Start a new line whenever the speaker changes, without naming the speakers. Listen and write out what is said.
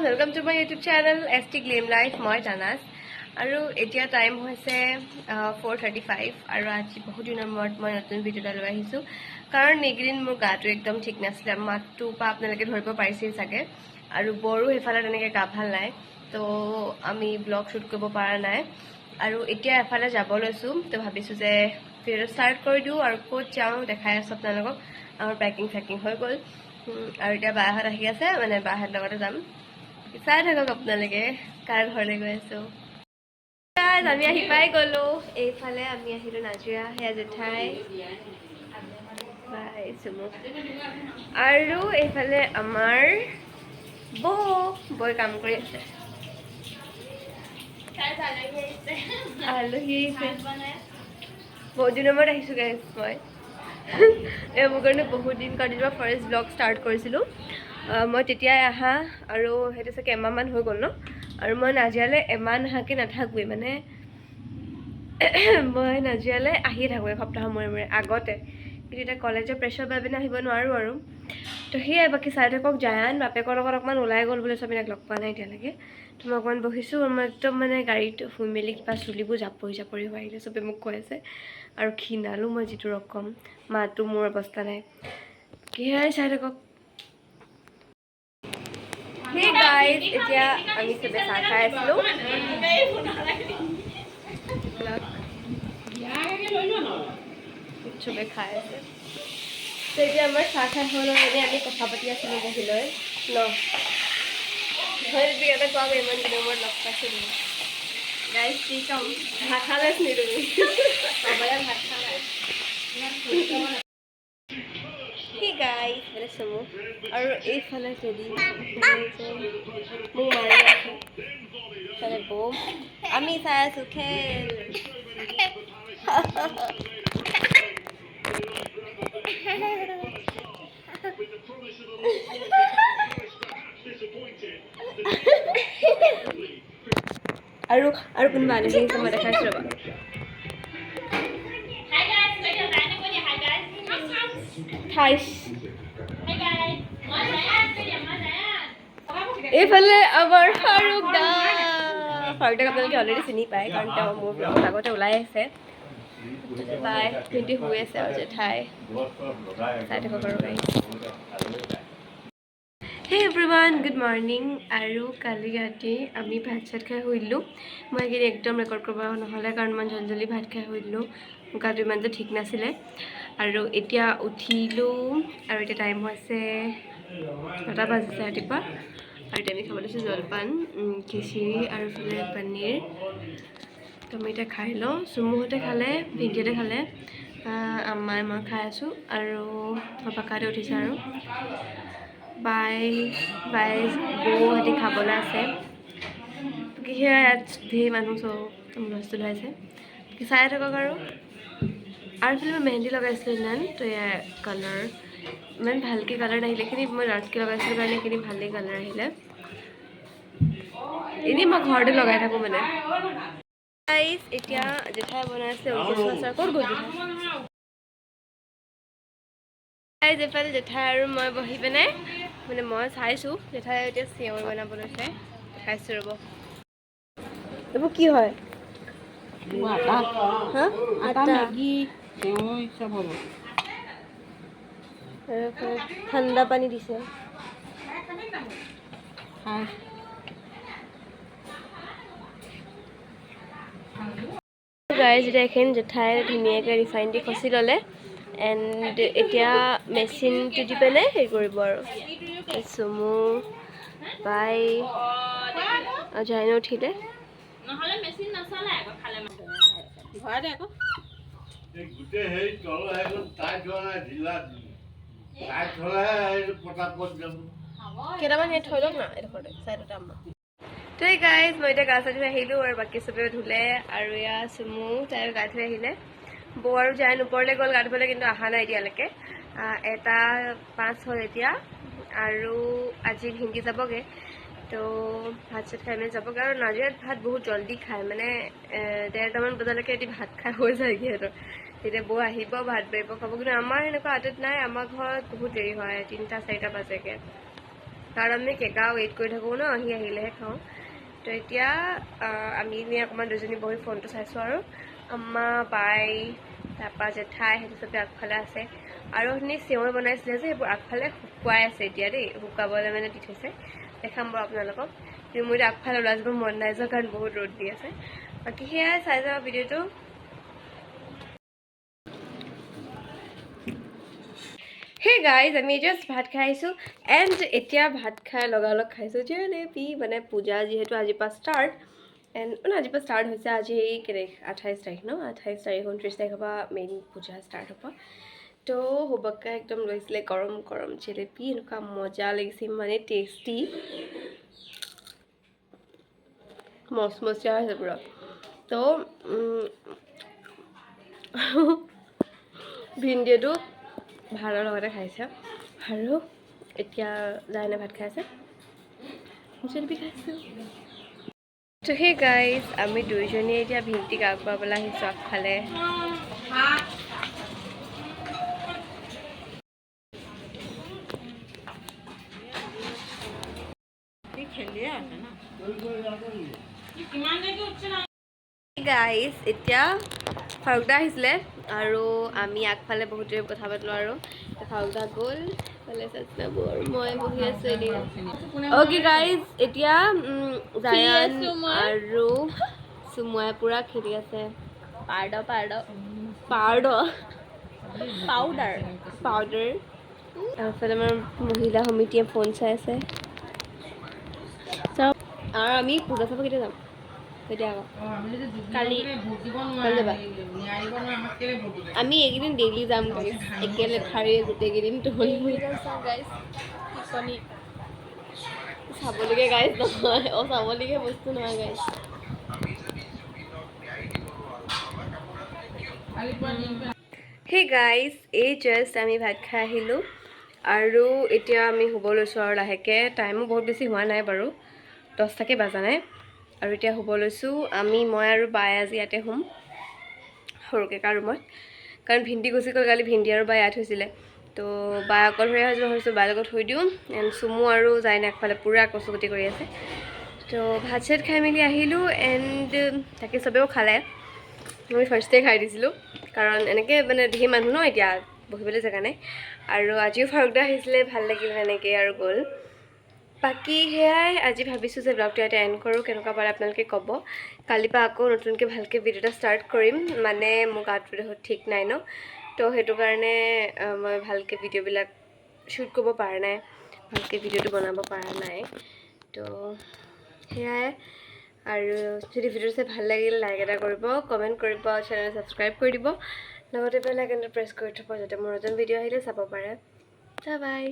Welcome to my YouTube channel S T Glam Life. মই তানাজ আৰু এতিয়া টাইম হৈছে 4:35 আৰু আজি বহুত দিনৰ মূৰত মই নতুন ভিডিঅ' এটা লৈ আহিছোঁ, কাৰণ এইকেইদিন মোৰ গাটো একদম ঠিক নাছিলে। মাতটো পৰা আপোনালোকে ধৰিব পাৰিছেই চাগে, আৰু বৰো সেইফালে তেনেকৈ গা ভাল নাই, তো আমি ব্লগ শ্বুট কৰিব পৰা নাই। আৰু এতিয়া এফালে যাব লৈছোঁ, তো ভাবিছোঁ যে ভিডিঅ'টো ষ্টাৰ্ট কৰি দিওঁ আৰু ক'ত যাওঁ দেখাই আছোঁ আপোনালোকক। আমাৰ পেকিং চেকিং হৈ গ'ল আৰু এতিয়া বাহঁত আহি আছে, মানে বাহঁত লগতে যাম। চাই থাকক আপোনালোকে কাৰ ঘৰলৈ গৈ আছোঁ। আমি আহি পাই গ'লো, এইফালে আমি আহিলোঁ নাজিৰা, সেয়া জেঠাই বাই চুমু, আৰু এইফালে আমাৰ বৌ, বৈ কাম কৰি আছে, আলহী আহিছে। বহুত দিনৰ মূৰত আহিছোঁ গাইজ মই। এই মোৰ কাৰণে বহুত দিন, কাৰণ যেতিয়া ফাৰ্ষ্ট ব্লগ ষ্টাৰ্ট কৰিছিলোঁ মই তেতিয়াই আহা, আৰু সেইটো চাগে এমাহমান হৈ গ'ল ন। আৰু মই নাজিৰালৈ এমাহ নাহাকৈ নাথাকোৱেই, মানে মই নাজিৰালৈ আহিয়ে থাকোঁ এসপ্তাহৰ মূৰে মূৰে আগতে, কিন্তু এতিয়া কলেজৰ প্ৰেছাৰ বাবে আহিব নোৱাৰোঁ আৰু। তো সেয়াই, বাকী চাই থাকক। জায়ান বাপেকৰ লগত অকণমান ওলাই গ'ল বোলে, চব ইয়াক লগ পোৱা নাই এতিয়ালৈকে। তো মই অকণমান বহিছোঁ আৰু মই একদম মানে গাড়ীত শুই মেলি কিবা চুলিবোৰ জাপৰি জাপৰি হৈ আহিলে, চবে মোক কৈ আছে। আৰু ক্ষীণালো মই যিটো ৰকম, মাতো মোৰ অৱস্থা নাই। সেয়াই চাই থাকক। সেই গাইজ, এতিয়া আমি চবে চাহ খাই আছিলোঁ। চবে খাই আছে। তো এতিয়া আমাৰ চাহ খাই হ'ল আৰু এনেই আমি কথা পাতি আছিলোঁ বহি লৈ ন। হয় এটা কোৱা, ইমান দিনৰ মূৰত লগ পাইছোঁ তুমি। গাইজ কি ক'ম, ভাত খালে নি তুমি? ভাত খালা? গাইজ মানে চুমু আৰু এইফালে টেডি মোক মাৰি আছে, ইফালে বৌ, আমি চাই আছোঁ খেল। আৰু আৰু কোনোবা আলহী আহিছে, মই দেখাইছোঁ ৰ'বা। এইফালে আমাৰ ফাৰুক দা। ফাৰুক দাক আপোনালোকে অলৰেডি চিনি পায়, কাৰণ তেওঁ মোৰ ব্লগত আগতে ওলাই আছে। বাই, ভিন্টি শুই আছে আৰু জেঠাই চাই থাকক আৰু গাড়ী। হে এভৰিৱান, গুড মৰ্ণিং। আৰু কালি ৰাতি আমি ভাত চাত খাই শুই দিলোঁ। মই এইকেইদিন একদম ৰেকৰ্ড কৰিব নহ'লে, কাৰণ মই জল্দি জল্দি ভাত খাই শুই দিলোঁ, গাটো ইমানটো ঠিক নাছিলে। আৰু এতিয়া উঠিলোঁ আৰু এতিয়া টাইম হৈছে 9টা বাজিছে ৰাতিপুৱা। আৰু এতিয়া আমি খাব লৈছোঁ জলপান, খিচিৰি আৰু ইফালে পনীৰ। তো আমি এতিয়া খাই লওঁ। চুমুহঁতে খালে, ভিন্টিহঁতে খালে, আম্মাই মই খাই আছোঁ আৰু পাকাতে উঠিছে আৰু বাই বাই বৌহঁতি খাবলৈ আছে। বাকী সেয়া ইয়াত ধেৰ মানুহ চব হুলস্থুল হৈ আছে, বাকী চাই থাকক। আৰু আৰু এইফালে মই মেহেন্দি লগাইছিলোঁ সেইদিনা, তো এয়া কালাৰ ইমান ভালকৈ কালাৰ নাহিলে, এইখিনি মই ডাৰ্ককৈ লগাইছিলোঁ কাৰণে এইখিনি ভালেই কালাৰ আহিলে। এনেই মই ঘৰতে লগাই থাকোঁ মানে। এতিয়া জেঠাই বনাই আছে আচাৰ। ক'ত গ'ল জেঠাই? এইফালে জেঠাই আৰু মই বহি পিনে মানে মই চাইছোঁ, জেঠাই এতিয়া চেৱৈ বনাব লৈছে, খাইছোঁ ৰ'ব। এইবোৰ কি হয়? ঠাণ্ডা পানী দিছে। গাইজ এতিয়া এইখিনি জেঠাই ধুনীয়াকৈ ৰিফাইন দি খচি ল'লে, এণ্ড এতিয়া মেচিনটো দি পেলাই হেৰি কৰিব আৰু। চুমু বাই জাইনো উঠিলে। কেইটামান সেই থৈ লওক না এইডোখৰতে চাইডতে আম্মা। তো এই গাইজ, মই এতিয়া গা চা ধুই আহিলোঁ আৰু বাকী চবে ধুলে আৰু এয়া চুমু তাইও গা ধুই আহিলে। বৌ আৰু জাইন ওপৰলৈ গ'ল গা ধুবলৈ, কিন্তু অহা নাই এতিয়ালৈকে। 1:05 হ'ল এতিয়া আৰু আজি ভিন্দি যাবগৈ, তো ভাত চাত খাই মেলি যাবগৈ। আৰু নাজিৰাত ভাত বহুত জল্দি খায়, মানে 1:30মান বজালৈকে এটি ভাত খাই হৈ যায়গৈ সিহঁতৰ। তেতিয়া বৌ আহিব, ভাত বাঢ়িব খাব। কিন্তু আমাৰ সেনেকুৱা আদত নাই, আমাৰ ঘৰত বহুত দেৰি হয়, 3টা 4টা বাজেগৈ। কাৰণ আমি কেকা ৱেইট কৰি থাকোঁ ন, সি আহিলেহে খাওঁ। তো এতিয়া আমি এনেই অকণমান দুজনী বহি ফোনটো চাইছোঁ আৰু আম্মা, বাই, তাৰপৰা জেঠাই সেইটো চবে আগফালে আছে। আৰু অথনি চেৱৈ বনাইছিলে যে, সেইবোৰ আগফালে শুকুৱাই আছে এতিয়া দেই, শুকাবলৈ মানে দি থৈছে। দেখাম বাৰু আপোনালোকক। কিন্তু মোৰ এতিয়া আগফালে ওলাই যাব মন নাই যোৱা, কাৰণ বহুত ৰ'দ দি আছে। বাকী সেয়াই, চাই যাব ভিডিঅ'টো। সেই গাইজ, আমি জাষ্ট ভাত খাই আহিছোঁ এণ্ড এতিয়া ভাত খাই লগালগ খাইছোঁ জেলেপি। মানে পূজা যিহেতু আজিৰ পৰা ষ্টাৰ্ট এণ্ড মানে আজিৰ পৰা ষ্টাৰ্ট হৈছে। আজি কেই তাৰিখ? 28 তাৰিখ ন? 28 তাৰিখ, 29 তাৰিখৰ পৰা মেইন পূজা ষ্টাৰ্ট হ'ব। তো সুবক্কা একদম লৈছিলে গৰম গৰম জেলেপি, এনেকুৱা মজা লাগিছে, ইমানেই টেষ্টি, মচমচীয়া হৈছে পূৰা। তো ভিনদেউটো ভাতৰ লগতে খাইছে আৰু এতিয়া জাইনে ভাত খাই আছে, জেলেপি খাইছোঁ। তো সেই গাইজ, আমি দুইজনীয়ে এতিয়া ভিন্টিক আগবঢ়াবলৈ আহিছোঁ আগফালে। গাইজ, এতিয়া ফাৰুকদা আহিছিলে আৰু আমি আগফালে বহুত দেৰি কথা পাতিলোঁ আৰু ফাৰুকদা গ'ল, আৰু মই বহি আছোঁ এনেই। অ'কে গাইজ, এতিয়া জায়ান আৰু চুমুৱাই পূৰা খেলি আছে।
Powder powder
powder
powder
powder. তাৰপিছত আমাৰ মহিলা সমিতিয়ে ফোন চাই আছে। আৰু আমি পূজা চাব কেতিয়া যাম? কেতিয়া আকৌ?
কালি।
কালি যাবা? আমি এইকেইদিন ডেইলি যাম গাইজ, একে লেঠাৰিয়ে গোটেইকেইদিন টহলি চাবলগীয়া গাইজ নহয়, অ চাবলগীয়া বস্তু নহয় গাইজ। সেই গাইজ, এই জাষ্ট আমি ভাত খাই আহিলোঁ আৰু এতিয়া আমি শুব লৈছোঁ আৰু লাহেকৈ। টাইমো বহুত বেছি হোৱা নাই বাৰু, 10টাকে বাজা নাই। আৰু এতিয়া শুব লৈছোঁ আমি, মই আৰু বাই আজি ইয়াতে শুম সৰু কেকাৰ ৰুমত, কাৰণ ভিন্দি গুচি গ'ল কালি। ভিন্দি আৰু বাই ইয়াত হৈছিলে, তো বাই অকলশৰীয়া হৈ যোৱা ভাবিছোঁ, বাই লগত শুই দিওঁ। এণ্ড চুমু আৰু জাইনে আগফালে পূৰা কচুগুটি কৰি আছে। তো ভাত চাত খাই মেলি আহিলোঁ এণ্ড তাকে চবেও খালে। মই ফাৰ্ষ্টে খাই দিছিলোঁ, কাৰণ এনেকৈ মানে ধেৰ মানুহ ন, এতিয়া বহিবলৈ জেগা নাই। আৰু আজিও ফাৰুকদা আহিছিলে, ভাল লাগিল সেনেকৈ আৰু গ'ল। বাকী সেয়াই, আজি ভাবিছোঁ যে ব্লগটো ইয়াতে এণ্ড কৰোঁ। কেনেকুৱা পালে আপোনালোকে ক'ব। কালিৰ পৰা আকৌ নতুনকৈ ভালকৈ ভিডিঅ' এটা ষ্টাৰ্ট কৰিম। মানে মোৰ গাটো দেখোন ঠিক নাই ন, তো সেইটো কাৰণে মই ভালকৈ ভিডিঅ'বিলাক শ্বুট কৰিব পৰা নাই, ভালকৈ ভিডিঅ'টো বনাব পৰা নাই। তো সেয়াই, আৰু যদি ভিডিঅ'টো চাই ভাল লাগিল লাইক এটা কৰিব, কমেণ্ট কৰিব, চেনেল ছাবস্ক্ৰাইব কৰি দিব, লগতে বেল আইকনটো প্ৰেছ কৰি থ'ব যাতে মোৰ নতুন ভিডিঅ' আহিলে চাব পাৰে। বাই।